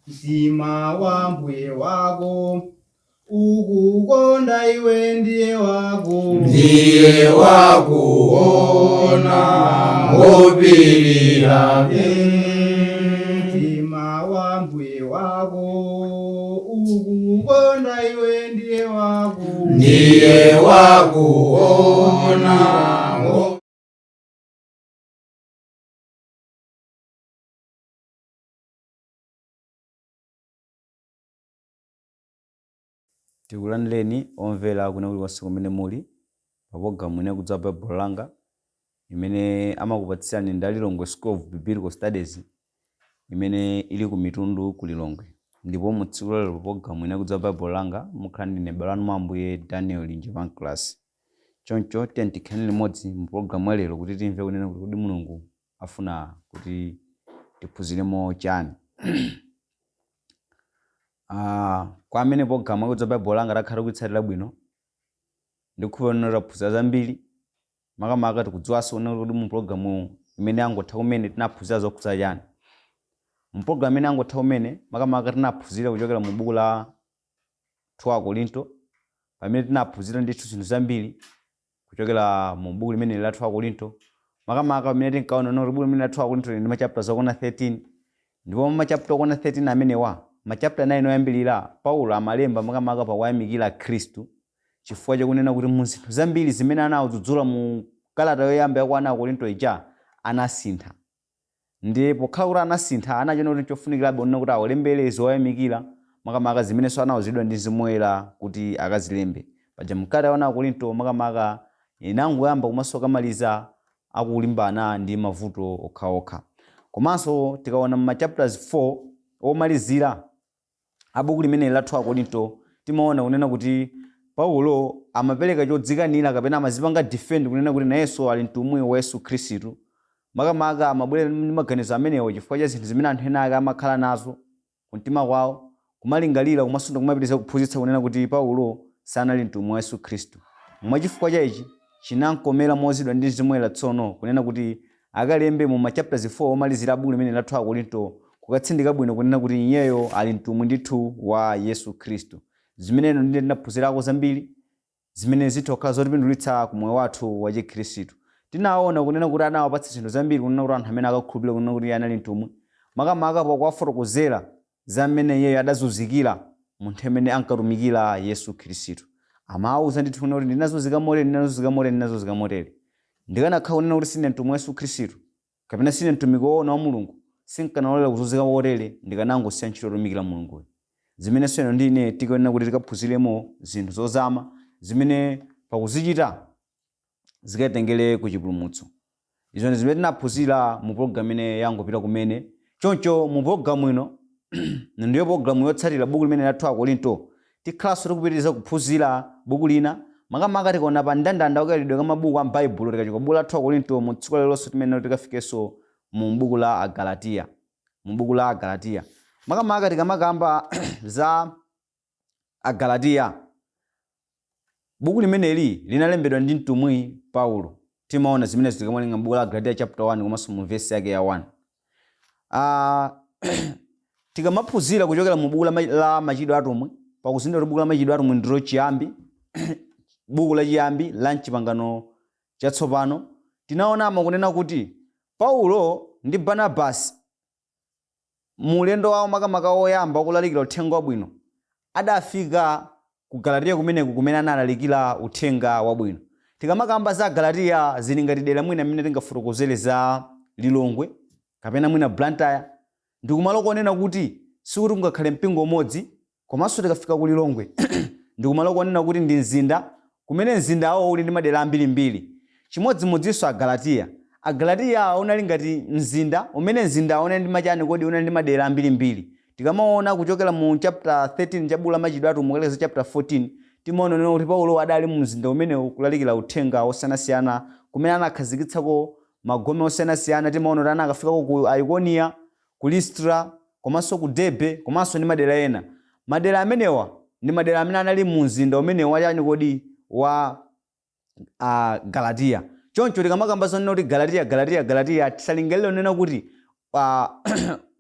Mtima wa mbuye wako ukukonda iwe ndiye wako Ndiye wakuona ngopirira. Mtima wa mbuye wako ukukonda iwe ndiye wako Ndiye wakuona. Tikulandireni omvera kwina kulikonse kumene muli pa pologalamu ino ya Kudziwa Baibulo Langa imene amakupatsirani ndi a Lilongwe School of Biblical Studies imene ili ku Mitundu ku Lilongwe. Ndipo mu tsiku la lero pa pologalamu ino ya Kudziwa Baibulo Langa mukhala ndine m'bale wanu mwa Ambuye Daniel Linje Pancras. Choncho tiyeni tikhaleni limodzi mu pologalamu ya lero kuti timve kunena kuti kodi Mulungu afuna kuti tiphunziremo chani. Kwa amene pologalamu ya Kudziwa Baibulo Langa takhala tikuitsatira bwino, ndikhulupirira kuti taphunzira zambiri, makamaka tikudziwanso kunena kuti mu pologalamu imene yangotha kumene tinaphunzira zokhudza chani. Mu pologalamu imene yangotha kumene, makamaka tinaphunzira kuchokera mu buku la 2 Akorinto, pamene tinaphunzira ndithu zinthu zambiri kuchokera mu buku limeneli la 2 Akorinto, makamaka pamene tinkaona kuti buku limeneli la 2 Akorinto lili ndi machapter okwana 13, ndipo mwa machapter okwana 13 amenewa, machapter 9 oyambirira, Paulo amalemba makamaka pakuwayamikira Akhristu chifukwa chakunena kuti mu zinthu zambiri zimene anawadzudzula mu kalata yoyamba ya kwa ana Akorinto ija, anasintha. Ndiye pokhala kuti anasintha, anachiona kuti nchofunikirabe kunena kuti awalembere zowayamikira, makamaka zimenenso anauziridwa ndi Mzimu Woyera kuti akazilembe. Paja m'kalata ya 1 Akorinto makamaka inangoyamba komanso kukamaliza akulimbana ndi mavuto okhaokha. Komanso tikaona m'ma chapters 4 omalizira a buku limeneli la 2 Akorinto, timaona kunena kuti Paulo amapereka chodzikanira kapena amazipanga defend kunena kuti nayenso ali mtumwi wa Yesu Khristu. Makamaka amabwera ndi maganizo amenewo chifukwa cha zinthu zimene anthu ena ake amakhala nazo kumtima kwawo, kumalingalira komanso ndi kumapitiriza kuphunzitsa kunena kuti Paulo sanali mtumwi wa Yesu Khristu. Mwa chifukwa cha ichi, chinamkomera mouziridwa ndi Mzimu Woyera tsono kunena kuti akalembe mu ma chapters 4 omalizira a buku limeneli la 2 Akorinto kukatsindika bwino kunena kuti iyeyo ali mtumwi ndithu wa Yesu Khristu. Zimene inu ndi ine tinaphunzirako zambiri zimene zitha kukhala zotipindulitsa ku moyo wathu wa chikhristu. Tinaona kunena kuti anawapatsa zinthu zambiri kunena kuti anthu amene akakhulupirira kunena kuti iye anali mtumwi, makamaka pakuwafotokozera za mmene iyeyo adazunzikira mu nthawi imene ankatumikira Yesu Khristu. Amawauza ndithu kunena kuti ndinazunzika motere, ndinazunzika motere, ndinazunzika motere. Ndikanakhala kunena kuti sindine mtumwi wa Yesu Khristu, kapena sindine mtumiki woona wa Mulungu, sinkanalolera kuzunzika kotere, ndikanangosiya ntchito yotumikira Mulunguyo. Zimenenso inu ndi ine tikuyenera kuti tikaphunziremo zinthu zozama zimene pakuzichita zikatitengere ku chipulumutso. Izo ndi zimene tinaphunzira mu pologalamu imene yangopita kumene. Choncho mu pologalamu ino, ndiyo pologalamu yotsatira buku limene la 2 Akorinto, tikhalanso tikupitiriza kuphunzira buku lina, makamaka tikaona pa mndandanda wa kayalidwe ka mabuku a m'Baibulo tikachoka buku la 2 Akorinto mu tsiku lalelonso timayenera tikafikenso mu buku la Agalatiya. Mu buku la Agalatiya. Makamaka tikamakamba za Agalatiya. Buku limeneli linalembedwa ndi mtumwi Paulo. Timaona zimenezo tikamawerenga m'buku la Agalatiya chapter 1 komanso mu vesi yake ya 1. Tikamaphunzira kuchokera mu buku la Machitidwe Atumwi, pakuzindikira kuti buku la Machitidwe Atumwi ndilo chiyambi, buku la chiyambi la m'Chipangano Chatsopano, tinaonamo kunena kuti Paulo ndi Barnabasi Mu ulendo wawo makamaka woyamba wakulalikira Uthenga Wabwino, adafika ku Galatiya kumeneku kumene analalikira Uthenga Wabwino. Tikamakamba za Galatiya zili ngati dera mwina mmene tingafotokozere za Lilongwe kapena mwina Blantyre. Ndi kumalo konena kuti sikuti kungakhale mpingo umodzi. Komanso tikafika ku Lilongwe ndi kumalo konena kuti ndi mzinda kumene mzindawo uli ndi madera ambirimbiri. Chimodzimodzinso Agalatiya. Agalatiya unali ngati mzinda umene mzindawo unali ndi machani kodi unali ndi madera ambirimbiri. Tikamaona kuchokera mu chapter 13 cha buku la Machitidwe Atumwi kukalekeza chapter 14 timaona kunena kuti Paulo adali mu mzinda umenewu kulalikira uthenga wosiyanasiyana kumene anakhazikitsako magome osiyanasiyana. Timaona kuti anakafikako ku Ikoniya, ku Listra, komanso ku Derbe, komanso ndi madera ena. Madera amenewa ndi madera amene anali mu mzinda umenewu wa chani kodi? Wa Galatiya. Choncho tikamakamba zonena kuti Galatiya, Galatiya, Galatiya, tisalingalire kunena kuti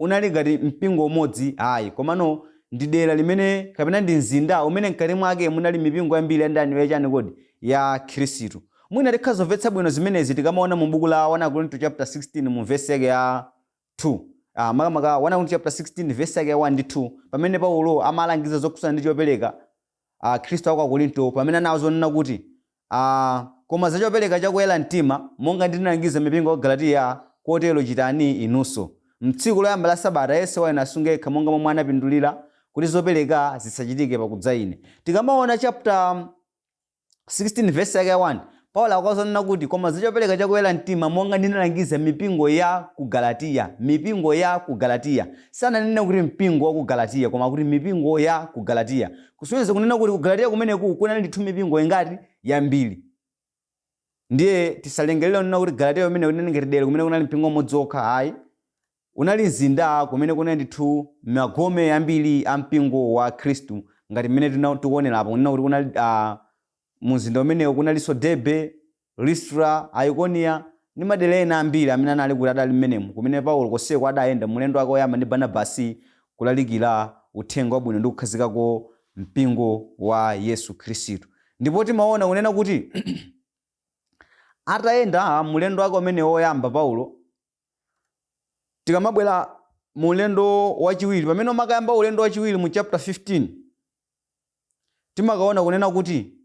unali ngati mpingo umodzi ayi, komano ndi dera limene kapena ndi mzinda umene mkati mwake munali mipingo yambiri ya ndani, yachani kodi, ya Khristu. Mwina tikhazomvetsa bwino zimenezi tikamaona mu buku la 1 Korinto chapter 16 mu vesi yake ya 2, makamaka 1 Korinto chapter 16 vesi yake ya 1 ndi 2, pamene Paulo amalangiza zokhudzana ndi chopereka Khristu aku Korinto, pamene anawazonena kuti, "Koma za chopereka chakuyera mtima, monga ndinalangiza mipingo ya Galatiya, kotero chitani inunso. Mtsiku loyamba la sabata yense wa inu asunge yekha monga momwe anapindulira, kuti zopereka zisachitike pakudza ine." Tikamaona chapter 16 verse yake ya 1, Paulo akuzanena kuti, "Koma zachopereka chakuyera mtima, monga ndinalangiza mipingo ya ku Galatiya." Mipingo ya ku Galatiya, sananene kuti mpingo wa ku Galatiya, koma kuti mipingo ya ku Galatiya, kusonyeza kunena kuti ku Galatiya kumeneku kunali ndithu mipingo ingati? Yambiri. Ndiye tisalingalire kunena kuti Galatiya umene unali ngati dera kumene kunali mpingo umodzi wokha, ayi. Unali mzinda kumene kunali ndithu magome ambiri a mpingo wa Khristu, ngati mmene tikuonerapo kunena kuti kunali mumzinda umenewo kunalinso Derbe, Listra, Ikonia ndi madera ena ambiri amene anali kuti adali mmenemu, kumene Paulo konseko adayenda mulendo wake woyamba ndi Barnabasi kulalikira uthenga wabwino ndi kukhazikako mpingo wa Yesu Khristu. Ndipo timaona kunena kuti atayenda mulendo wake umene woyamba Paulo, tikamabwera mu ulendo wachiwiri, pamene umakayamba ulendo wachiwiri mu chapter 15, timakaona kunena kuti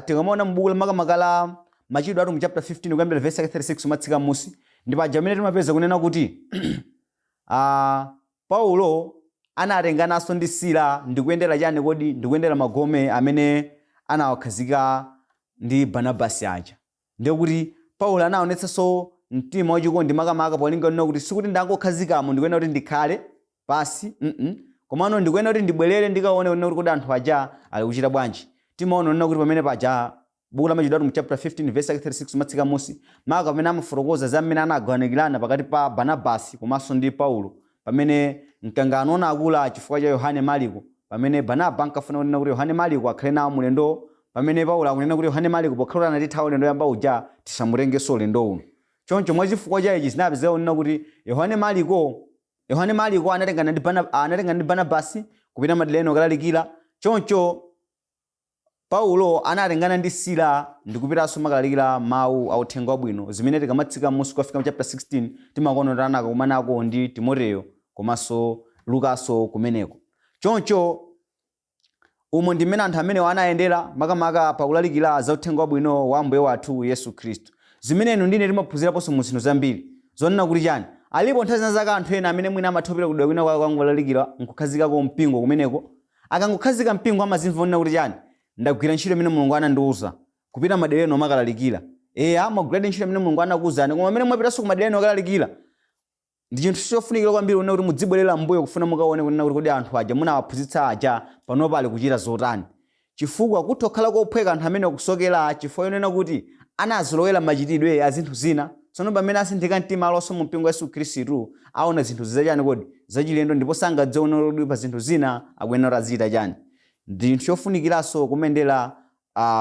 tikamaona mbuku la makamaka la Machitidwe Atumwi chapter 15 kuyambira verse yake 36 umatsika musi, ndi paja amene timapeza kunena kuti Paulo anatengananso ndi Sila ndikuyendera chani kodi? Ndikuyendera magome amene anawakhazika ndi Barnabasi aja. Ndiye kuti Paulo anaonetsanso mtima wachikondi, makamaka polinga kunena kuti sikuti ndangokhazikamo ndikuyenera kuti ndikhale pasi, komano ndikuyenera kuti ndibwerere ndikaone kunena kuti kodi anthu aja ali kuchita bwanji. Timaona kunena kuti pamene paja buku la Machitidwe Atumwi chapter 15 verse 36 umatsika musi, maka pamene amafotokoza za mmene anagawanikirana pakati pa Barnabasi komanso ndi Paulo, pamene mkangano unakula chifukwa cha Yohane Mariko, pamene Barnaba ankafuna kunena kuti Yohane Mariko akhale nawo mulendo, pamene Paulo akunena kuti Yohane Mariko pokhala kuti anatithawa ulendo woyamba uja, tisamutengenso ulendo uno. Choncho mwachifukwa cha ichi zinapezeka kunena kuti Yohane Mariko anatengana ndi Barnabasi kupita madera ena kukalalikira. Choncho Paulo anatengana ndi Sila ndikupitanso makalalikira mawu a uthenga wabwino, zimene tikamatsika musi kukafika mu chapter 16 timakuona kuti anakakumanako ndi Timoteyo komanso Lukaso kumeneko. Choncho umo ndi mmene anthu amenewo anayendera, makamaka pakulalikira za uthenga wabwino wa Ambuye wathu Yesu Khristu, zimene inu ndine timaphunziraponso mu zinthu zambiri zonena kuti chani. Alipo nthawi zina zaka anthu ena amene mwina amathopera kudera kwina kwake kangolalikira nkukhazikako mpingo kumeneko. Akangokhazika mpingo amazimva kunena kuti chani? "Ndagwira ntchito imene Mulungu anandiuza kupita madera eno makalalikira." Eya, mwagwiradi ntchito imene Mulungu anakuwuzani, koma pamene mwapitanso ku madera eno akalalikira, ndi chinthu chofunikira kwambiri kunena kuti mudzibwerera mbuyo kufuna mukaone kunena kuti kodi anthu aja munawaphunzitsa aja panopa ali kuchita zotani, chifukwa kutha kukhala kophweka anthu amene kusokera, chifukwa yonena kuti anazolowera machitidwe a zinthu zina. Tsono pamene asinthika mtima alonso mu mpingo wa Yesu Khristu, aona zinthu zachani kodi? Zachilendo, ndipo sangadzione kuti pa zinthu zina akuyenera kuti azichita chani. Ndi chinthu chofunikiranso kumendera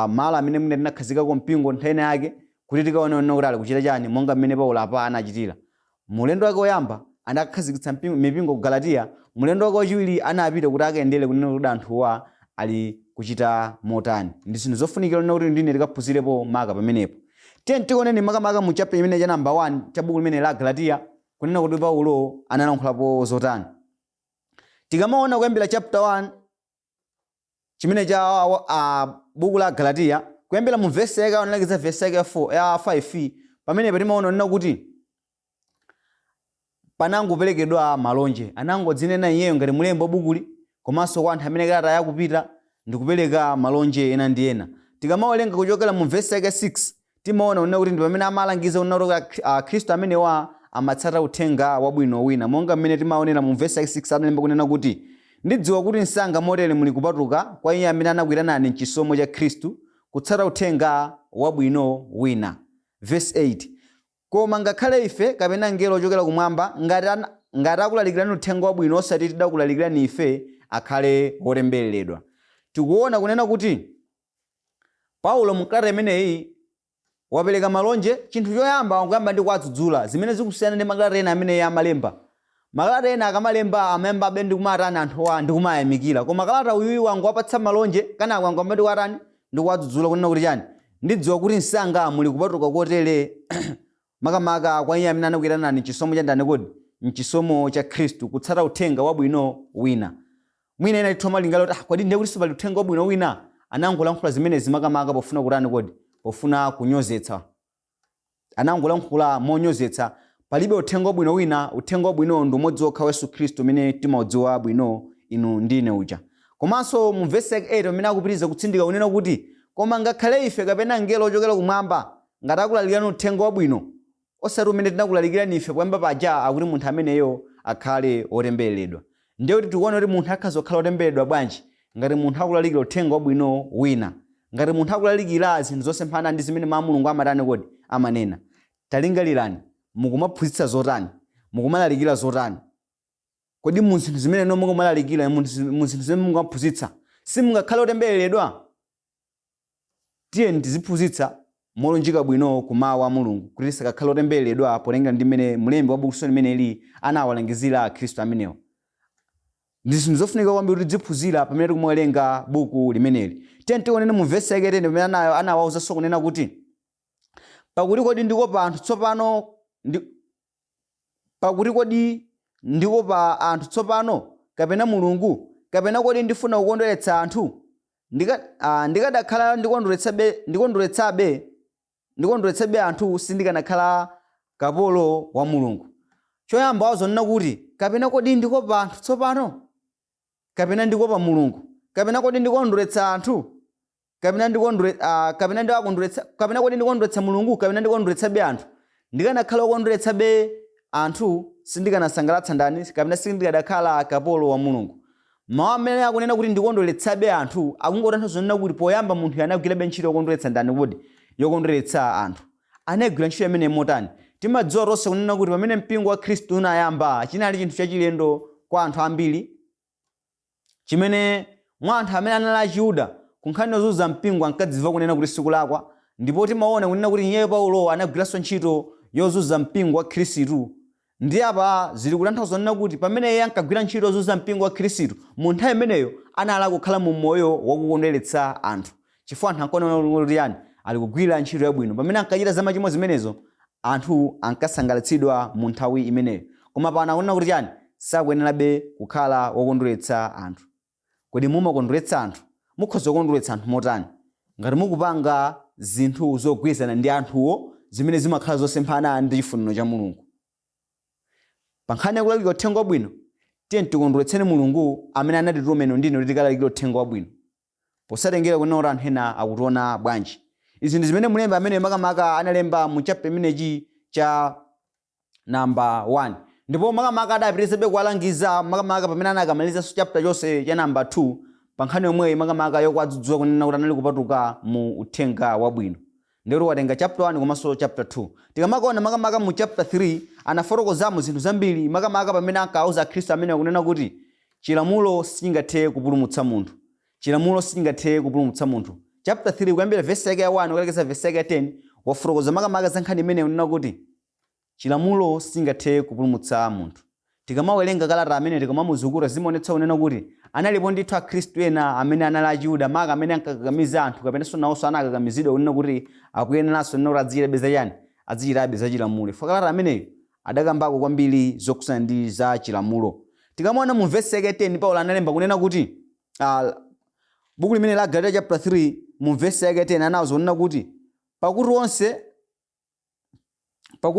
malo amene mwina tinakhazikako mpingo nthawi ina yake kuti tikaone kunena kuti ali kuchita chani, monga mmene Paulo apa anachitira. Mulendo wake woyamba anakhazikitsa mipingo ku Galatiya. Mulendo wake wachiwiri anapita kuti akayendere kunena kuti anthuwa ali kuchita motani. Ndi zinthu zofunikira kunena kuti ndine tikaphunzirepo maka pamenepo. Tiye tikuoneni makamaka mu chapter imene cha number 1 cha buku limene la Galatiya kunena kuti Paulo analankhulapo zotani. Tikamaona kuyambira chapter 1 chimene cha buku la Galatiya, kuyambira mu verse yake analekeza verse yake ya 4, ya 5, pamenepo timaona kunena kuti panangoperekedwa malonje. Anangodzinena iyeyo ngati mulembi wa bukuli komanso kwa anthu amene kalata yakupita, ndikupereka malonje ena ndi ena. Tikamawerenga kuchokera mu verse yake 6, timaona kunena kuti ndi pamene amalangiza kunena kuti Akhristu amenewa amatsata uthenga wabwino wina, monga mmene timaonera mu verse yake 6, analemba kunena kuti, "Ndidziwa kuti msanga motere muli kupatuka kwa iye amene anakuyitanani mchisomo cha Khristu kutsata uthenga wabwino wina." Verse 8, "Koma ngakhale ife kapena mngelo ochokera kumwamba, ngati akulalikirani uthenga wabwino osati tidakulalikirani ife, akhale wotembereredwa." Tikuona kunena kuti Paulo mkalata imeneyi wapereka malonje. Chinthu choyamba wakuyamba ndi kuwadzudzula, zimene zikusiyana ndi makalata ena amene iye amalemba. Makalata ena akamalemba amayambabe ndi kumatani anthuwa ndi kumayamikira, koma kalata uyuyu wangowapatsa malonje, kenako wangomba ndi kuwatani ndi kuwadzudzula kunena kuti chani? Ndidziwa kuti msanga muli kupatuka kotere makamaka kwa iye amene anakuyitanani chisomo cha ndani kodi? Mchisomo cha Khristu, kutsata uthenga wabwino wina. Mwina ena titha kumalingalira kuti, ah, kodi ndiye kuti pali uthenga wabwino wina? Anangolankhula zimenezi makamaka pofuna kutani kodi? Pofuna kunyozetsa. Anangolankhula monyozetsa. Palibe uthenga wabwino wina. Uthenga wabwino ndi umodzi wokha wa Yesu Khristu umene timaudziwa bwino inu ndine uja. Komanso mu vesi yake 8 pamene akupitiriza kutsindika kunena kuti, koma ngakhale ife kapena mngelo ochokera kumwamba ngati akulalikirani uthenga wabwino osati umene tinakulalikirani ife poyamba paja, akuti munthu ameneyo akhale wotembereredwa. Ndiye kuti tikuona kuti munthu akhoza kukhala wotembereredwa bwanji ngati munthu akulalikira uthenga wabwino wina, ngati munthu akulalikira zinthu zosemphana ndi zimene mawu a Mulungu amatani kodi? Amanena. Talingalirani, mukumaphunzitsa zotani? Mukumalalikira zotani? Kodi mu zinthu zimene nomwe mukumalalikira, mu zinthu zimene mukumaphunzitsa, simungakhale otembereredwa? Tiyeni tiziphunzitsa molunjika bwino ku mawu a Mulungu kuti tisakakhale otembereredwa, potengera ndi mmene mlembi wa buku limeneli anawalangizira Akhristu amenewa. Ndi zinthu zofunika kwambiri kuti tiziphunzira pamene tikumawerenga buku limeneli. Tiyeni tionene mu vesi yake 10 pamene anawawuzanso kunena kuti, pakuti kodi ndikopa anthu tsopano ndi, pakuti kodi ndikopa anthu tsopano, kapena Mulungu? Kapena kodi ndifuna kukondweretsa anthu? Ndikadakhala ndikondweretsabe anthu, sindikanakhala kapolo wa Mulungu. Choyamba wazonena kuti, kapena kodi ndikopa anthu tsopano, kapena ndikopa Mulungu? Kapena kodi ndikondweretsa anthu, kapena kapena ndiwakondweretsa, kapena kodi ndikondweretsa Mulungu, kapena ndikondweretsabe anthu? Ndikanakhala wokondweretsabe anthu, sindikanasangalatsa ndani, kapena sindikadakhala kapolo wa Mulungu. Mawu amene akunena kuti ndikondweretsabe anthu akungotanthauza kunena kuti poyamba munthu anagwirabe ntchito yokondweretsa ndani kodi? Yokondweretsa anthu. Anagwira ntchito imeneyi motani? Timadziwa tonse kunena kuti pamene mpingo wa Khristu unayamba, chinali chinthu chachilendo kwa anthu ambiri, chimene mwa anthu amene anali Achiyuda ku nkhani yozunza mpingo ankadziwa kunena kuti sikulakwa. Ndipo timaona kunena kuti iyeyo Paulo anagwiranso ntchito yozunza mpingo wa Khristu. Ndi apa zili kutanthauza kunena kuti pamene iye ankagwira ntchito yozunza mpingo wa Khristu, mu nthawi imeneyo anali akukhala mu moyo wakukondweretsa anthu, chifukwa anthu ankaona kuti yani ali kugwira ntchito yabwino. Pamene ankachita za machimo zimenezo, anthu ankasangalatsidwa mu nthawi imeneyo. Koma pano akunena kuti chani? Sakuyenerabe kukhala wokondweretsa anthu. Kodi mumakondweretsa anthu? Mukhoza kukondweretsa anthu motani? Ngati mukupanga zinthu zogwirizana ndi anthuwo zimene zimakhala zosemphana ndi chifuniro cha Mulungu. Pa nkhani yakulalikira uthenga wabwino, tiyeni tikondweretseni Mulungu amene anatituma inu ndi ine kuti tikalalikire uthenga wabwino, posatengera kunena kuti anthu ena akutiona bwanji. Izi ndi zimene mlembi amene makamaka analemba mu chapter imenechi cha namba 1, ndipo makamaka adapitirizabe kuwalangiza makamaka pamene anakamalizanso chapter chonse cha namba 2 pa nkhani yomweyi, makamaka yokuwadzudzula kunena kuti anali kupatuka mu uthenga wabwino. Ndikuti watenga chapter 1 komanso chapter 2. Tikamakaona makamaka mu chapter 3, anafotokozamo zinthu zambiri, makamaka pamene ankawauza Akhristu amene kunena kuti chilamulo sichingathe kupulumutsa munthu. Chilamulo sichingathe kupulumutsa munthu. Chapter 3 kuyambira vesi yake ya 1 kukalekeza vesi yake ya 10 wafotokoza makamaka za nkhani imeneyo, kunena kuti chilamulo sichingathe kupulumutsa munthu. Tikamawerenga kalata amene, tikamamuzukuta, zimaonetsa kunena kuti analipo ndithu Akhristu ena amene anali Achiyuda, maka amene ankakakamiza anthu, kapenanso nawonso anakakamizidwa kunena kuti akuyeneranso kunena kuti azichitabe zachani? Azichitabe za chilamulo. Chifukwa kalata ameneyo adakambako kwambiri zokhudzana ndi za chilamulo. Tikamaona mu vesi yake 10, Paulo analemba kunena kuti, buku limene la Galatiya chapter 3 mu vesi yake 10 anawuza kunena kuti, pakuti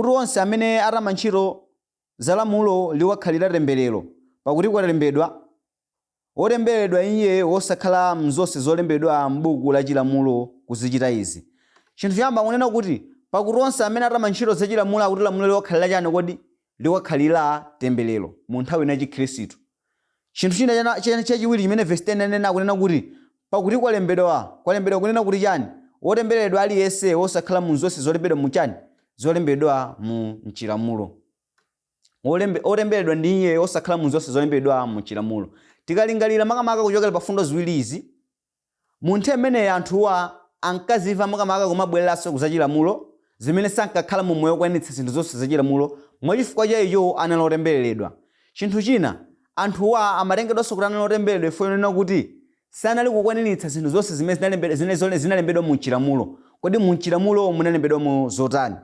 onse amene atama ntchito za lamulo liwakhalira temberero, pakuti kwalembedwa, wotembereredwa iye wosakhala mzonse zolembedwa m'buku la chilamulo kuzichita izi. Chinthu choyamba akunena kuti pakuti onse amene atama ntchito za chilamulo, akuti lamulo liwakhalira chani kodi? Liwakhalira temberero mu nthawi ino ya Chikhristu. Chinthu china chachiwiri chimene verse 10 anena, akunena kuti pakuti kwalembedwa kunena kuti chani? Wotembereredwa aliyense wosakhala mu zonse zolembedwa mu chani? Zolembedwa mu mchilamulo. Otembereredwa ndi iye osakhala mu zonse zolembedwa mu chilamulo. Tikalingalira makamaka kuchokera pa fundo ziwiri izi, mu nthawi imeneyi anthuwa ankazimva makamaka kumabwereranso ku zachilamulo, zimene sankakhala mu moyo wokwaniritsa zinthu zonse zachilamulo, mwachifukwa cha icho anali otembereredwa. Chinthu china, anthuwa amatengedwanso kuti anali otembereredwa chifukwa chonena kuti sanali kukwaniritsa zinthu zonse zimene zinalembedwa mu chilamulo. Kodi mu chilamulo munalembedwamo zotani?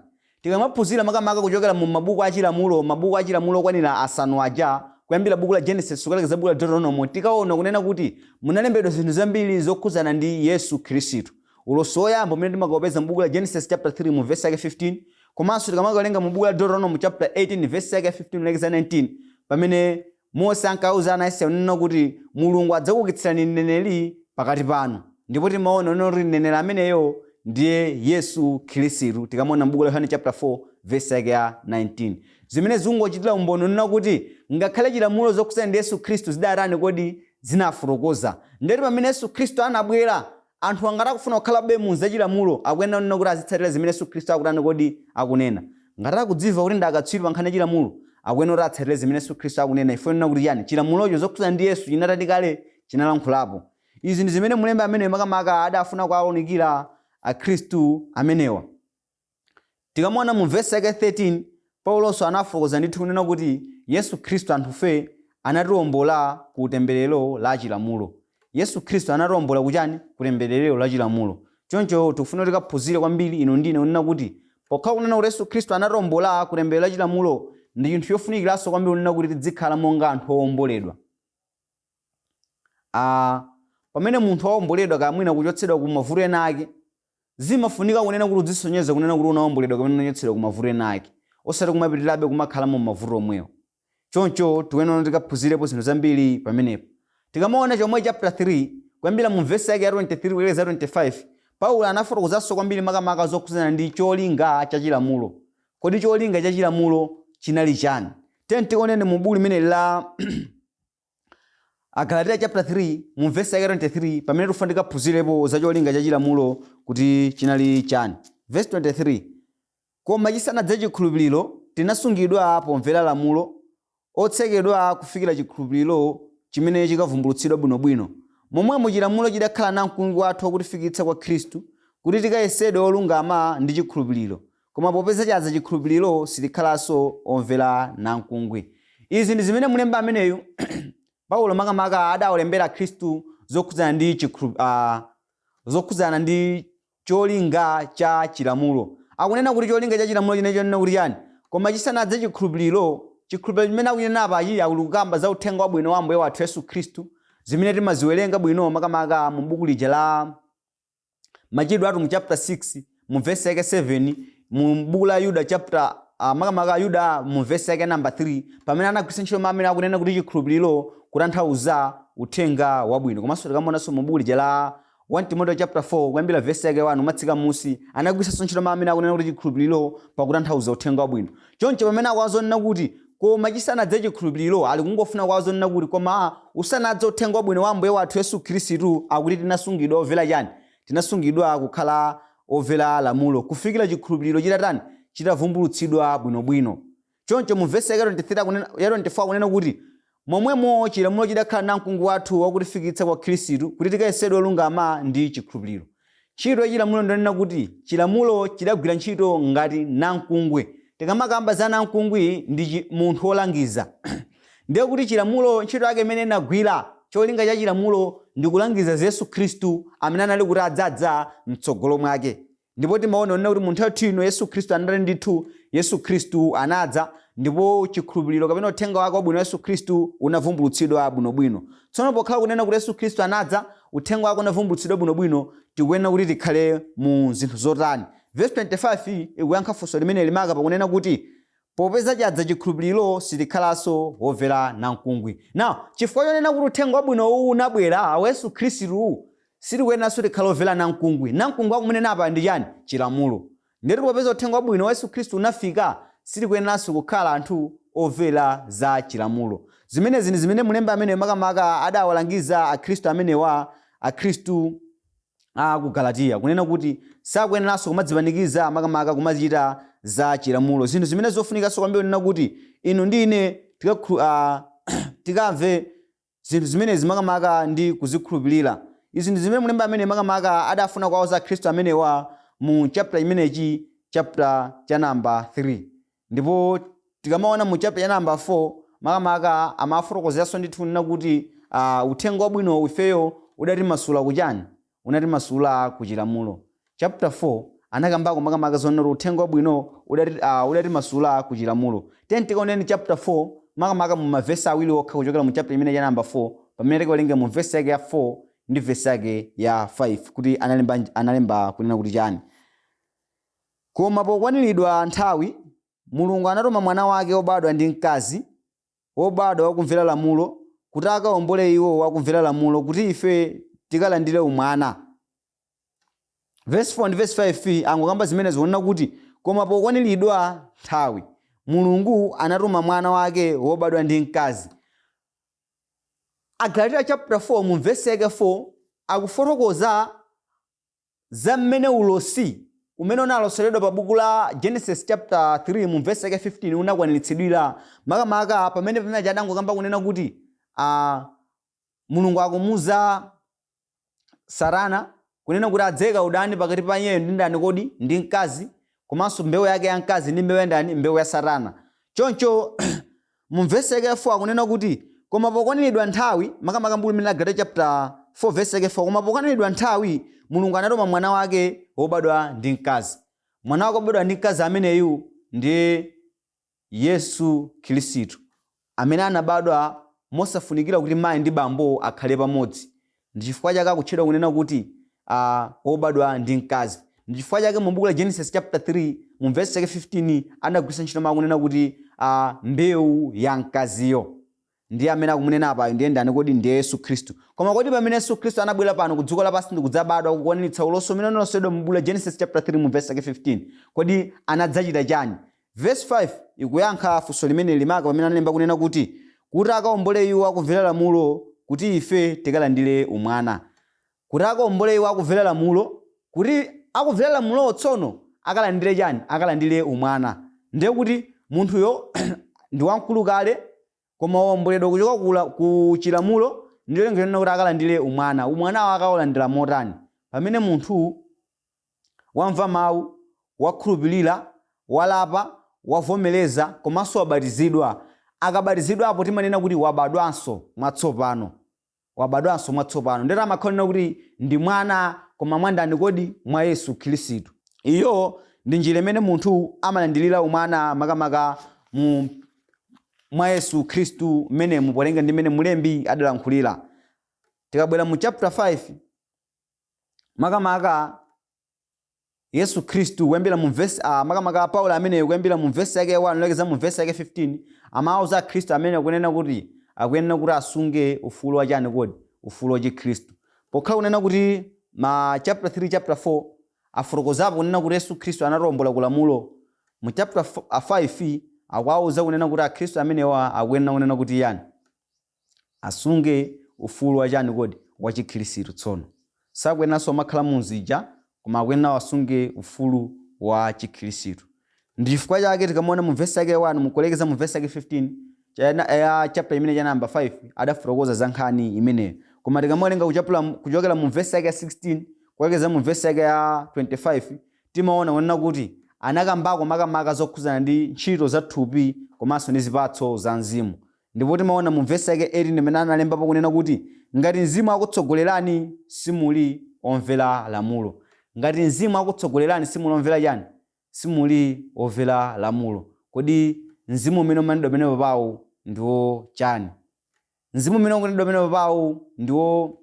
Tikamaphunzira makamaka kuchokera mu mabuku a chilamulo, mabuku a chilamulo okwanira asanu aja, kuyambira buku la Genesis kukalekeza buku la Deuteronomo, tikaona kunena kuti munalembedwa zinthu zambiri zokhudzana ndi Yesu Khristu. Ulosi woyamba umene timakaupeza mu buku la Genesis chapter 3 mu vesi yake 15, komanso tikamakawerenga mu buku la Deuteronomo chapter 18 vesi yake 15 kulekeza 19, pamene Mose ankauza ana a Israeli kunena kuti Mulungu adzakuukitsirani mneneri pakati panu. Ndipo timaona kunena kuti mneneri ameneyo ndiye Yesu Khristu, tikamaona m'buku la Yohane chapter 4 vesi yake ya 19. Zimene zikungochitira umboni kunena kuti ngakhale chilamulo zokhudzana ndi Yesu Khristu zidatani kodi? Zinafotokoza. Ndiyeti pamene Yesu Khristu anabwera, anthu ngati akufuna kukhalabe mu zachilamulo, akuyenera kunena kuti azitsatira zimene Yesu Khristu akutani kodi? Akunena. Ngati akudzimva kuti ndi akatswiri pa nkhani ya chilamulo, akuyenera kuti atsatire zimene Yesu Khristu akunena chifukwa chonena kuti chiyani? Chilamulocho zokhudzana ndi Yesu chinatani kale? Chinalankhulapo. Izi ndi zimene mlembi ameneyu makamaka adafuna kuwaunikira Akhristu amenewa. Tikamaona mu vesi yake 13, Paulonso anafotokoza ndithu kunena kuti Yesu Khristu anthufe anatiwombola ku temberero la chilamulo. Yesu Khristu anatiwombola ku chani? Ku temberero la chilamulo. Choncho tikufuna kuti tikaphunzire kwambiri inu ndi ine kunena kuti pokhala kunena kuti Yesu Khristu anatiwombola ku temberero la chilamulo, ndi chinthu chofunikiranso kwambiri kunena kuti tidzikhala monga anthu owomboledwa. A, pamene munthu wawomboledwa kaya mwina kuchotsedwa ku mavuto ena ake, zimafunika kunena kuti udzisonyeza kunena kuti unawomboledwa kapena unachotsedwa ku mavuto ena ake, osati kumapitirirabe kumakhala mu mavuto omwewo. Choncho tikuyenera tikaphunzirepo zinthu zambiri pamenepo. Tikamaona chomwe chapter 3, kuyambira mu vesi yake ya 23 kulekeza 25, Paulo anafotokozanso kwambiri makamaka zokhudzana ndi cholinga cha chilamulo. Kodi cholinga cha chilamulo chinali chani? Tiyeni tikaoneni mu buku limeneli la Agalatiya chapter 3 mu vesi yake 23, pamene tikufuna tikaphunzirepo za cholinga cha chilamulo kuti chinali chani. Vesi 23: Koma chisanadze chikhulupiriro, tinasungidwa pomvera lamulo, otsekedwa kufikira chikhulupiriro chimene chikavumbulutsidwa bwinobwino. Momwemo chilamulo chidakhala namkungwi wathu wakutifikitsa kwa Khristu, kuti tikayesedwe olungama ndi chikhulupiriro. Koma popeza chadza chikhulupiriro, sitikhalanso omvera namkungwi. Izi ndi zimene mlembi ameneyu Paulo makamaka adawalembera Akhristu zokhudzana ndi zokhudzana ndi cholinga cha chilamulo. Akunena kuti cholinga cha chilamulo chinali chonena kuti chani? Koma chisanadze chikhulupiriro, chikhulupiriro chimene akunena apachi akukamba za uthenga wabwino wa Ambuye wathu Yesu Khristu, zimene timaziwerenga bwino makamaka mu buku lija la Machitidwe Atumwi chapter 6 mu verse yake 7, mu buku la Yuda chapter makamaka Yuda mu verse yake number 3, pamene anagwiritsa ntchito mawu amene akunena kuti chikhulupiriro kutanthauza uthenga wabwino. Komanso tikamaonanso mu buku lija la 1 Timoteo chapter 4 kuyambira verse yake 1 umatsika musi, anagwiritsanso ntchito mawu amene akunena kuti chikhulupiriro pakutanthauza uthenga wabwino. Choncho pamene akuwazonena kuti koma chisanadze chikhulupiriro, ali kungofuna kuwazonena kuti koma usanadze uthenga wabwino wa Ambuye wathu Yesu Khristu, akuti tinasungidwa omvera chani? Tinasungidwa kukhala omvera lamulo kufikira chikhulupiriro chitatani? Chitavumbulutsidwa bwinobwino. Choncho mu vesi yake 23 akunena, ya 24 akunena kuti momwemo chilamulo chidakhala namkungwi wathu wakutifikitsa kwa Khristu, kuti tikayesedwe olungama ndi chikhulupiriro. Ntchito ya chilamulo ndionena kuti chilamulo chidagwira ntchito ngati namkungwi. Tikamakamba za namkungwi ndi munthu wolangiza. Ndiye kuti chilamulo ntchito yake imene inagwira, cholinga cha chilamulo ndi kulangiza za Yesu Khristu amene anali kuti adzadza mtsogolo mwake. Ndipo timaona kunena kuti mu nthawi yathu ino Yesu Khristu anali ndithu, Yesu Khristu anadza, ndipo chikhulupiriro kapena uthenga wake wabwino wa Yesu Khristu unavumbulutsidwa bwinobwino. Tsono pokhala kunena kuti Yesu Khristu anadza, uthenga wake unavumbulutsidwa bwinobwino, tikuyenera kuti tikhale mu zinthu zotani? Vesi 25 ikuyankha funso limeneli maka pakunena kuti popeza chadza chikhulupiriro sitikhalanso womvera namkungwi. Now, chifukwa chonena kuti uthenga wabwino uwu unabwera wa Yesu Khristu, sitikuyeneranso tikhale omvera namkungwi. Namkungwi akumunena apa ndi chani? Chilamulo. Ndiyetu popeza uthenga wabwino wa Yesu Khristu unafika, sitikuyeneranso kukhala anthu omvera za chilamulo. Zimenezi ndi zimene mlembi ameneyu makamaka adawalangiza Akhristu amenewa, Akhristu a ku Galatiya, kunena kuti sakuyeneranso kumadzipanikiza makamaka kumachita za chilamulo. Zinthu zimene zofunikanso kwambiri kunena kuti inu ndi ine tikamve zinthu zimenezi makamaka ndi kuzikhulupirira. Izi ndi zimene mlembi amene makamaka adafuna kuwauza Akhristu amenewa mu chapter chimenechi, chapter cha namba 3. Ndipo tikamaona mu chapter cha namba 4, Makamaka amafotokozeranso ndithu kunena kuti uthenga wabwino ifeyo udatimasula kuchani? Unatimasula kuchilamulo. Chapter 4 anakambako makamaka zonena kuti uthenga wabwino udatimasula kuchilamulo. Tiyeni tikaoneni chapter 4 makamaka mu mavesi awiri okha kuchokera mu chapter imene ya number 4, pamene tikawerenge mu vesi yake ya 4 ndi vesi yake ya 5 kuti analemba kunena kuti chani. Koma pokwaniridwa nthawi, Mulungu anatuma mwana wake wobadwa ndi mkazi, wobadwa wakumvera lamulo, kuti akawombole iwo wakumvera lamulo, kuti ife tikalandire umwana. Verse 4 ndi verse 5 angokamba zimenezo kunena kuti koma pokwaniridwa nthawi, Mulungu anatuma mwana wake wobadwa ndi mkazi. Agalatiya chapter 4 mu verse yake 4 akufotokoza za mmene ulosi umene unaloseredwa pa buku la Genesis chapter 3 mu verse yake 15 unakwaniritsidwira, makamaka pamene adangokamba kunena kuti Mulungu akumuza Satana kunena kuti adzaika udani pakati pa iyeyo ndi ndani kodi? Ndi mkazi, komanso mbewu yake ya mkazi ndi mbewu ya ndani? Mbewu ya Satana. Choncho mu vesi yake ya 4 akunena kuti koma pokwaniridwa nthawi, makamaka m'buku limene la Galatiya chapter 4 vesi yake 4, koma pokwaniridwa nthawi Mulungu anatuma mwana wake wobadwa ndi mkazi. Mwana wake wobadwa ndi mkazi ameneyu ndiye Yesu Khristu, amene anabadwa mosafunikira kuti mayi ndi bambo akhale pamodzi. Ndi chifukwa chake akutchedwa kunena kuti wobadwa ndi mkazi. Ndi chifukwa chake mu buku la Genesis chapter 3 mu verse yake 15 anagwiritsa ntchito mawu kunena kuti mbewu ya mkaziyo. Ndiye amene akumunena apayo ndiye ndani kodi? Ndiye Yesu Khristu. Koma kodi pamene Yesu Khristu anabwera pano ku dziko lapansi ndi kudzabadwa kukwaniritsa ulosi umene unalosedwa mu buku la Genesis chapter 3 mu verse yake 15, kodi anadzachita chani? Verse 5 ikuyankha funso limeneli maka pamene analemba kunena kuti, kuti akaombole iwo akumvera lamulo, kuti ife tikalandire umwana. Kuti akaombole iwo akumvera lamulo, kuti akumvera lamulowo tsono akalandire chani? Akalandire umwana. Ndiye kuti munthuyo ndi wamkulu kale, koma waomboledwa kuchoka ku chilamulo ndi cholinga chonena kuti akalandire umwana. Umwanawo akaulandira motani? Pamene munthu wamva mawu, wakhulupirira, walapa, wavomereza komanso wabatizidwa. Akabatizidwapo timanena kuti wabadwanso mwatsopano. Wabadwanso mwatsopano. Ndiye amakhala kuti ndi mwana, koma mwa ndani kodi? Mwa Yesu Khristu. Iyo ndi njira imene munthu amalandirira umwana makamaka mu mwa Yesu Khristu mmenemu, polenga ndi mmene mlembi adalankhulira. Tikabwera mu chapter 5, makamaka Yesu Khristu kuyambira mu verse makamaka Paulo ameneyo kuyambira mu verse yake ya 1 kulekeza mu verse yake 15 amawuza Akhristu amene kunena kuti akuyenera kuti asunge ufulu wa chani kodi? Ufulu wa Chikhristu. Pokhala kunena kuti ma chapter 3 chapter 4 afotokozapo kunena kuti Yesu Khristu anatiwombola ku lamulo, mu chapter 5 akuwauza kunena kuti Akhristu amenewa akuyenera kunena kuti yani? Asunge ufulu wa chani kodi? Wa Chikhristu. Tsono sakuyeneranso kumakhala mu zija, koma akuyenera asunge ufulu wa Chikhristu. Ndi chifukwa chake tikamaona mu vesi yake ya 1 mukulekeza mu vesi yake 15 ya chapter imene cha namba 5 adafotokoza za nkhani imeneyo. Koma tikamawerenga kuchokera mu vesi yake ya 16 kulekeza mu vesi yake ya 25, timaona kunena kuti anakambako makamaka zokhudzana ndi ntchito za thupi komanso ndi zipatso za mzimu. Ndipo timaona mu vesi yake 18 imene analembapo kunena kuti ngati mzimu akutsogolerani simuli omvera lamulo. Ngati mzimu akutsogolerani simuli omvera chani? Simuli omvera lamulo. Kodi mzimu umene umanenedwa pamenepo pawu ndiwo chani? Mzimu umene ukunenedwa pamenepo pawu ndiwo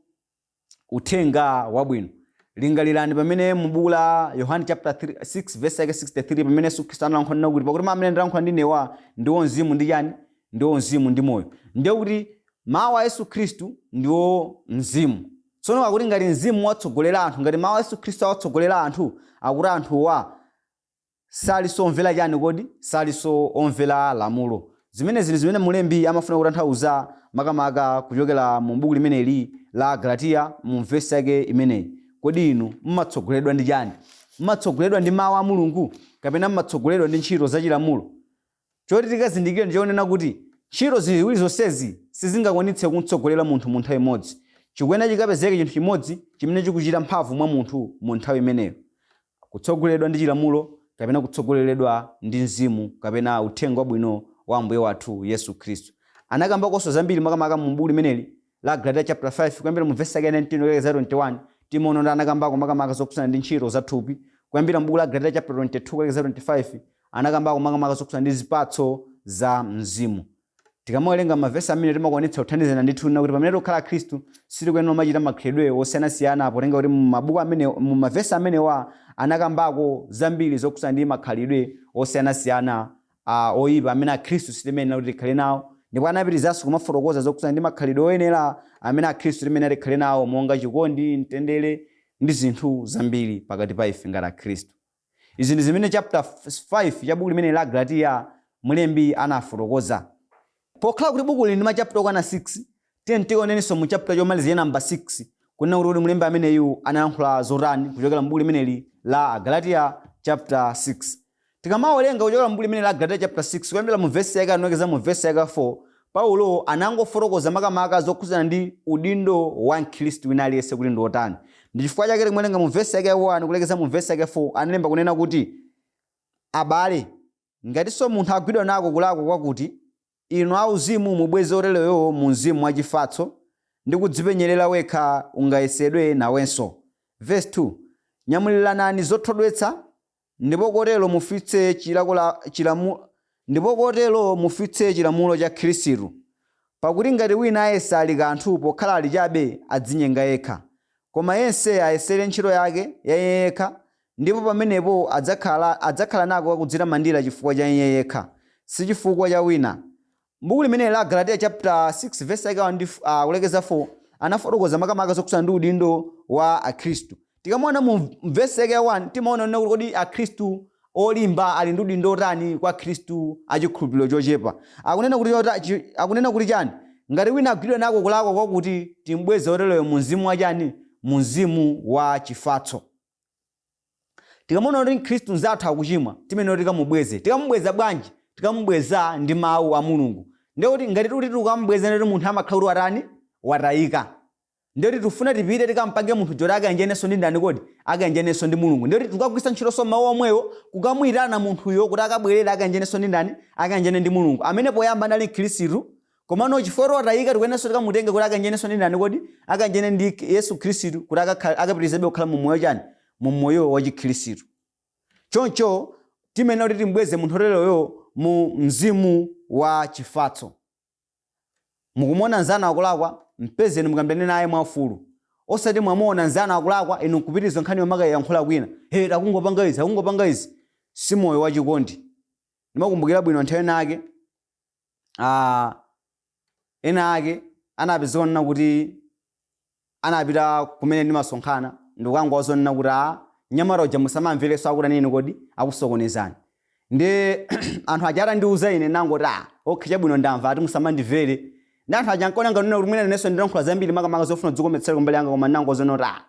uthenga wabwino. Lingalirani pamene mu buku la Yohane chapter 3, 6 verse yake 63 pamene Yesu Khristu analankhula nena kuti pakuti mawu amene ndilankhula ndinewa ndiwo mzimu ndi chani? Ndiwo mzimu ndi moyo. Ndiye kuti mawu a Yesu Khristu ndiwo mzimu. Tsono akuti ngati mzimu watsogolera anthu, ngati mawu a Yesu Khristu awatsogolera anthu, akuti anthuwa salinso omvera chani kodi? Salinso omvera lamulo. Zimenezi ndi zimene mlembi amafuna kutanthauza makamaka kuchokera mu buku limeneli la Agalatiya mu vesi yake imeneyi. Kodi inu mumatsogoleredwa ndi chani? Mumatsogoleredwa ndi mawu a Mulungu kapena mumatsogoleredwa ndi ntchito za chilamulo? Choti tikazindikire ndi chonena kuti ntchito ziwiri zonsezi sizingakwanitse kumtsogolera munthu mu nthawi imodzi. Chikuyenera chikapezeke chinthu chimodzi chimene chikuchita mphamvu mwa munthu mu nthawi imeneyo. Kutsogoleredwa ndi chilamulo kapena kutsogoleredwa ndi mzimu kapena uthenga wabwino wa Ambuye wathu Yesu Khristu. Anakambakonso zambiri makamaka mu buku limeneli la Galatiya chapter 5, kuyambira mu vesi yake 19 kulekeza 21. Timaona kuti anakambako makamaka zokhudzana ndi ntchito za thupi. Kuyambira m'buku la Galatiya chapter 22 kulekeza 25, anakambako makamaka zokhudzana ndi zipatso za mzimu. Tikamawerenga mavesi amene, timakwanitsa kuthandizana ndithu kuti pamene tikukhala Khristu, sitikuyenera kumachita makhalidwe osiyanasiyana, potenga kuti mu mabuku amene, mu mavesi amenewa, anakambako zambiri zokhudzana ndi makhalidwe osiyanasiyana oyipa amene akhristu sitimenera kuti tikhale nawo. Ndipo anapitizanso kumafotokoza zokhudzana ndi makhalidwe oyenera amene akhristu timene tikhale nawo, monga chikondi, mtendere ndi zinthu zambiri pakati pa ife ngati akhristu. Izi ndi zimene chapter 5 cha buku limene la Galatiya mlembi anafotokoza. Pokhala kuti buku lili ndi machapter okwana 6, tiye tionenso mu chapter chomalizira, namba 6, kunena kuti mlembi ameneyu anayankhula zotani kuchokera mu buku limeneli la Agalatiya chapter 6. Tikamawerenga kuchokera mu buku limene la Galatiya chapter 6, kuyambira mu vesi yake anokeza mu vesi yake 4, Paulo anangofotokoza makamaka zokhudzana ndi udindo wa mkhristu wina aliyense kuti ndi otani. Ndi chifukwa chake tikumawerenga mu vesi yake 1 kulekeza mu vesi yake 4, analemba kunena kuti, "Abale, ngatinso munthu agwidwa nako kulakwa kwakuti, inu auzimu mubweze otereyo mu mzimu wachifatso, ndi kudzipenyerera wekha ungayesedwe nawenso." Verse 2, "Nyamuliranani zothodwetsa, ndipo kotero mufitse chilamulo cha Khristu. Pakuti ngati wina ayesa ali kanthu pokhala ali chabe, adzinyenga yekha. Koma yense ayesere ntchito yake ya iye yekha, ndipo pamenepo adzakhala nako kakudzitamandira chifukwa cha iye yekha, si chifukwa cha wina." Buku limene la Galatiya chapter 6 verse yake 1 ndi kulekeza 4 anafotokoza makamaka zokhudzana ndi udindo wa akhristu. Tikamaona mu verse yake ya 1, timaona kuti kodi akhristu olimba ali ndi udindo otani kwa akhristu achikhulupiriro chochepa. Akunena kuti chani? Ngati wina agwidwa nako kulakwa kwakuti, timbweze otereyo mu mzimu wa chani? Mu mzimu wa chifatso. Tikamaona kuti mkhristu mzathu akuchimwa, timene tikamubweze, tikamubweza bwanji? Tikamubweza ndi mawu a Mulungu. Ndekuti ngati tikuti tikamubweza, ndekuti munthu amakhala kuti watani? Watayika. Ndekuti tifuna tipite tikampange munthu joti akayanjanenso ndi ndani kodi? Akayanjanenso ndi Mulungu. Ndekuti tikagwiritsa ntchitonso mawu omwewo kukamuyitana munthuyo kuti akabwerere, akayanjanenso ndi ndani? Akayanjane ndi Mulungu amene poyamba anali mkhristu. Komano chifukwa watayika, tikuyenenso tikamutenge kuti akayanjanenso ndi ndani kodi? Akayanjane ndi Yesu Khristu, kuti akapitirizebe kukhala mu moyo chani? Mu moyo wa chikhristu. Choncho timenera kuti timbweze munthu oteroyo mu mzimu wa chifatso. Mukumuona nzanu akulakwa, mpezeni, mukambirane naye mwaufulu. Osati mwamuona nzanu akulakwa, inu nkupitiriza nkhani yomakayankhula kwina, "He, akungopanga izi, akungopanga izi." Si moyo wachikondi. Ndimakumbukira bwino nthawi ina ake, ena ake anapezeka nena kuti anapita kumene ndimasonkhana ndikukangowazonena kuti, "A nyamata uja musamamverenso, akuti nini kodi? Akusokonezani." Ndi anthu aja atandiuza ine, nangoti, "Ah, okay, chabwino, ndamva, ati musamandimvere." Ndi anthu aja nkaona nganena kuti mwina inenso ndilankhula zambiri makamaka zofuna kudzikometsera kumbali yanga, koma ndinangozona kuti, "Ah,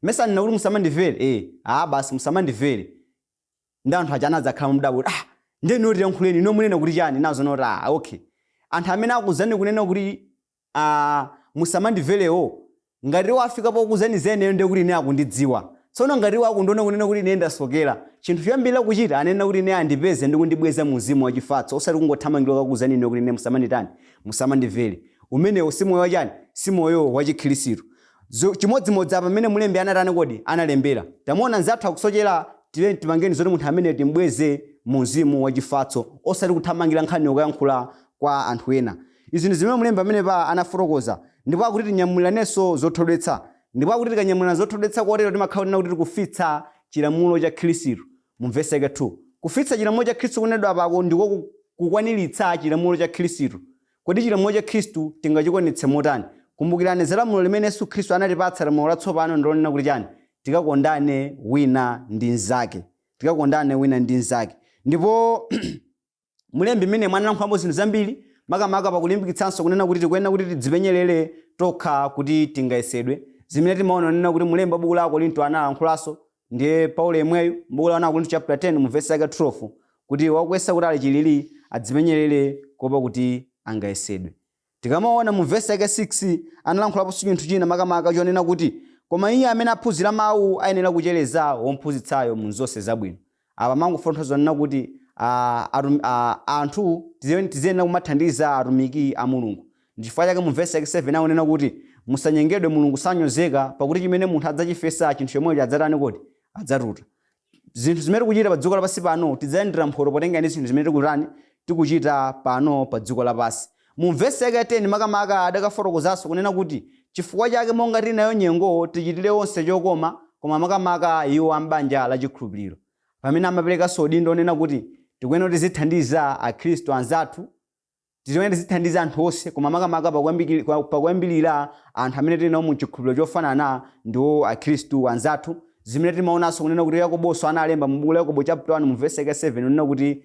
mesa ndina kuti musamandimvere? Eh, ah, basi, musamandimvere." Ndi anthu aja anadzakhala mudabwa kuti, "Ah, ndiye ino tiyankhuleni, ino munena kuti chani?" Nazona kuti, "Ah, okay, anthu amene akuzani kunena kuti, ah, musamandimverewo, ngati wafika pokuzani zeneyo, ndiye kuti ine akundidziwa. Tsono ngati iwo akundiona kunena kuti ine ndasokera, chinthu choyambirira kuchita, anena kuti ine andipeze ndi kundibweza mu mzimu wachifatso, osati kungothamangira kakuzani ine kuti ine musamanditani, musamandimvere." Umenewo si moyo wachani? Si moyo wachikhristu. Chimodzimodzi apa pamene mulembi anatani kodi? Analembera, tamuona nzathu akusochera, tiye tipangeni zoti munthu amene timbweze mu mzimu wachifatso, osati kuthamangira nkhani yokayankhula kwa anthu ena. Izi ndi zimene mulembi amene pa anafotokoza. Ndipo akuti tinyamuliranenso zothodwetsa. Ndipo akuti tikanyamulirana zothodwetsa, kotero timakhala kunena kuti tikufitsa chilamulo cha Khristu. Mu vesi yake 2, kufitsa chilamulo cha Khristu kunenedwa pako ndiko kukwaniritsa chilamulo cha Khristu. Kodi chilamulo cha Khristu tingachikwanitse motani? Kumbukirani za lamulo limene Yesu Khristu anatipatsa: lamulo latsopano, ndilonena kuti chani? Tikakondane wina ndi mnzake. Tikakondane wina ndi mnzake. Ndipo mulembi mmene mwanalankhulapo zinthu zambiri makamaka pakulimbikitsanso kunena kuti tikuyenera kuti tidzipenyerere tokha kuti tingayesedwe, zimene timaona kunena kuti mulembi wa buku la Akorinto analankhulanso, ndiye Paulo yemweyu, buku la Akorinto chapter 10 mu verse yake 12, kuti wakuyesa kuti ali chilili adzipenyerere kuopa kuti angayesedwe. Tikamaona mu verse yake 6, analankhulaponso chinthu china makamaka chonena kuti, "Koma iye amene aphunzira mawu ayenera kuchereza womphunzitsayo mu zonse zabwino." Apa mangofotokoza zonena kuti Anthu tiziyenera kumathandiza atumiki a Mulungu. Ndichifukwa chake mu vesi yake 7 akunena kuti musanyengedwe, Mulungu sanyozeka, pakuti chimene munthu adzachifesa, chinthu chomwecho adzatani kodi? Adzatuta. Zinthu zimene tikuchita pa dziko lapansi pano, tidzalandira mphotho potenga ndi zinthu zimene tikutani, tikuchita pano pa dziko lapansi. Mu vesi yake ya 10 makamaka adakafotokozanso kunena kuti chifukwa chake monga tili nayo nyengo, tichitire onse chokoma, koma makamaka iwo ambanja la chikhulupiriro. Pamene amaperekanso udindo onena kuti tikuyenera tizithandiza akhristu anzathu, tikuyenera tizithandiza anthu onse, koma makamaka pakuyambirira anthu amene tili nawo mu chikhulupiriro chofanana, ndiwo akhristu anzathu. Zimene timaonanso kunena kuti Yakobonso analemba mu buku la Yakobo chapter 1 mu verse yake 7 kunena kuti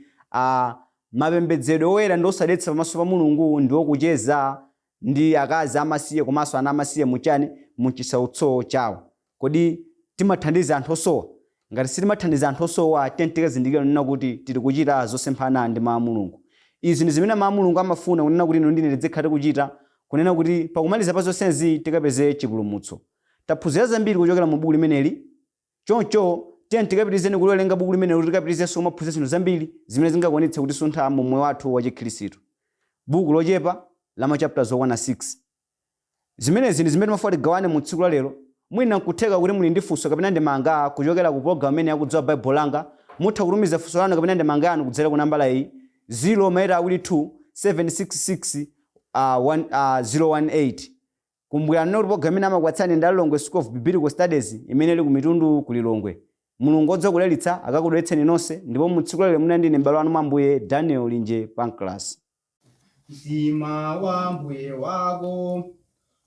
mapembedzedwe oyera ndi osadetsa pamaso pa Mulungu ndiwo kucheza ndi akazi amasiye komanso ana amasiye muchani? Muchisautso chawo. Kodi timathandiza anthu osowa? Ngati sitimathandiza anthu osowa, tiyeni tikazindikira kunena kuti tili kuchita zosemphana ndi mawu a Mulungu. Izi ndi zimene mawu a Mulungu amafuna kunena kuti inu ndine tizikhala tikuchita, kunena kuti pakumaliza pa zonsezi tikapeze chipulumutso. Taphunzira zambiri kuchokera mu buku limeneli. Choncho tiyeni tikapitirizeni kuliwerenga buku limeneli kuti tikapitirizenso kumaphunzira zinthu zambiri zimene zingakwanitse kutisuntha mu moyo wathu wa chikhristu. Buku lochepa la ma chapters okwana 6. Zimenezi ndi zimene timafuna tigawane mu tsiku la lero. Mwina nkutheka kuti muli ndi funso kapena ndemanga kuchokera ku program imene yakudziwa Baibulo langa. Mutha kutumiza funso lanu kapena ndemanga yanu kudzera ku nambala iyi: 0 2 766 1 018. Kumbukirani kuti program imene amakupatsani ndi Lilongwe School of Biblical Studies imene ili ku Mitundu ku Lilongwe. Mulungu odziwa kudalitsa akakudalitseni nonse, ndipo mu tsiku la lero munali ndine m'bale wanu mwa Ambuye, Daniel Linje Pancras. Mtima wa mbuye wako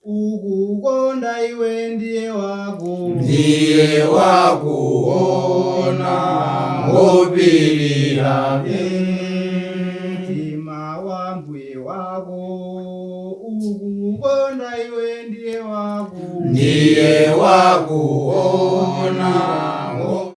ukukonda iwe ndiye wako. Ndiye wakuona, ngopirira. Mtima wa mbuye wako ukukonda iwe ndiye wako. Ndiye wakuona.